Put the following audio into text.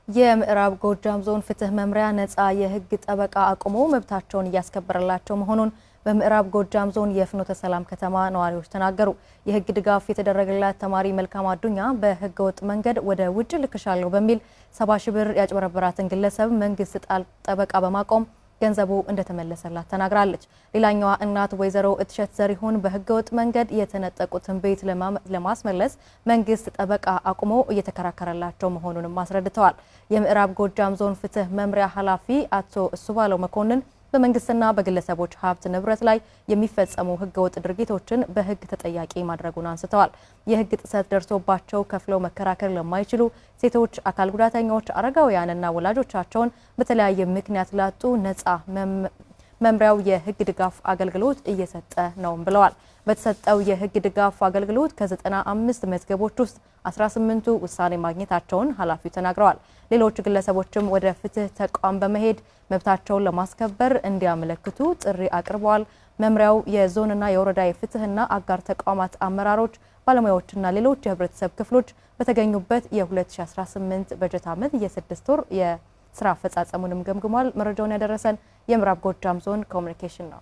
የምዕራብ ጎጃም ዞን ፍትህ መምሪያ ነፃ የህግ ጠበቃ አቁሞ መብታቸውን እያስከበረላቸው መሆኑን በምዕራብ ጎጃም ዞን የፍኖተ ሰላም ከተማ ነዋሪዎች ተናገሩ። የህግ ድጋፍ የተደረገላት ተማሪ መልካም አዱኛ በህገወጥ መንገድ ወደ ውጭ ልክሻለሁ በሚል 70 ሺህ ብር ያጭበረበራትን ግለሰብ መንግስት ጠበቃ በማቆም ገንዘቡ እንደተመለሰላት ተናግራለች። ሌላኛዋ እናት ወይዘሮ እትሸት ዘሪሁን በህገወጥ መንገድ የተነጠቁትን ቤት ለማስመለስ መንግስት ጠበቃ አቁሞ እየተከራከረላቸው መሆኑንም አስረድተዋል። የምዕራብ ጎጃም ዞን ፍትህ መምሪያ ኃላፊ አቶ እሱባለው መኮንን በመንግስትና በግለሰቦች ሀብት ንብረት ላይ የሚፈጸሙ ህገወጥ ድርጊቶችን በህግ ተጠያቂ ማድረጉን አንስተዋል። የህግ ጥሰት ደርሶባቸው ከፍለው መከራከር ለማይችሉ ሴቶች፣ አካል ጉዳተኞች፣ አረጋውያንና ወላጆቻቸውን በተለያየ ምክንያት ላጡ ነጻ መምሪያው የህግ ድጋፍ አገልግሎት እየሰጠ ነውም ብለዋል። በተሰጠው የህግ ድጋፍ አገልግሎት ከ95 መዝገቦች ውስጥ 18ቱ ውሳኔ ማግኘታቸውን ኃላፊው ተናግረዋል። ሌሎች ግለሰቦችም ወደ ፍትህ ተቋም በመሄድ መብታቸውን ለማስከበር እንዲያመለክቱ ጥሪ አቅርበዋል። መምሪያው የዞንና የወረዳ የፍትህና አጋር ተቋማት አመራሮች፣ ባለሙያዎችና ሌሎች የህብረተሰብ ክፍሎች በተገኙበት የ2018 በጀት ዓመት የ6 ወር የስራ አፈጻጸሙንም ገምግሟል። መረጃውን ያደረሰን የምዕራብ ጎጃም ዞን ኮሚኒኬሽን ነው።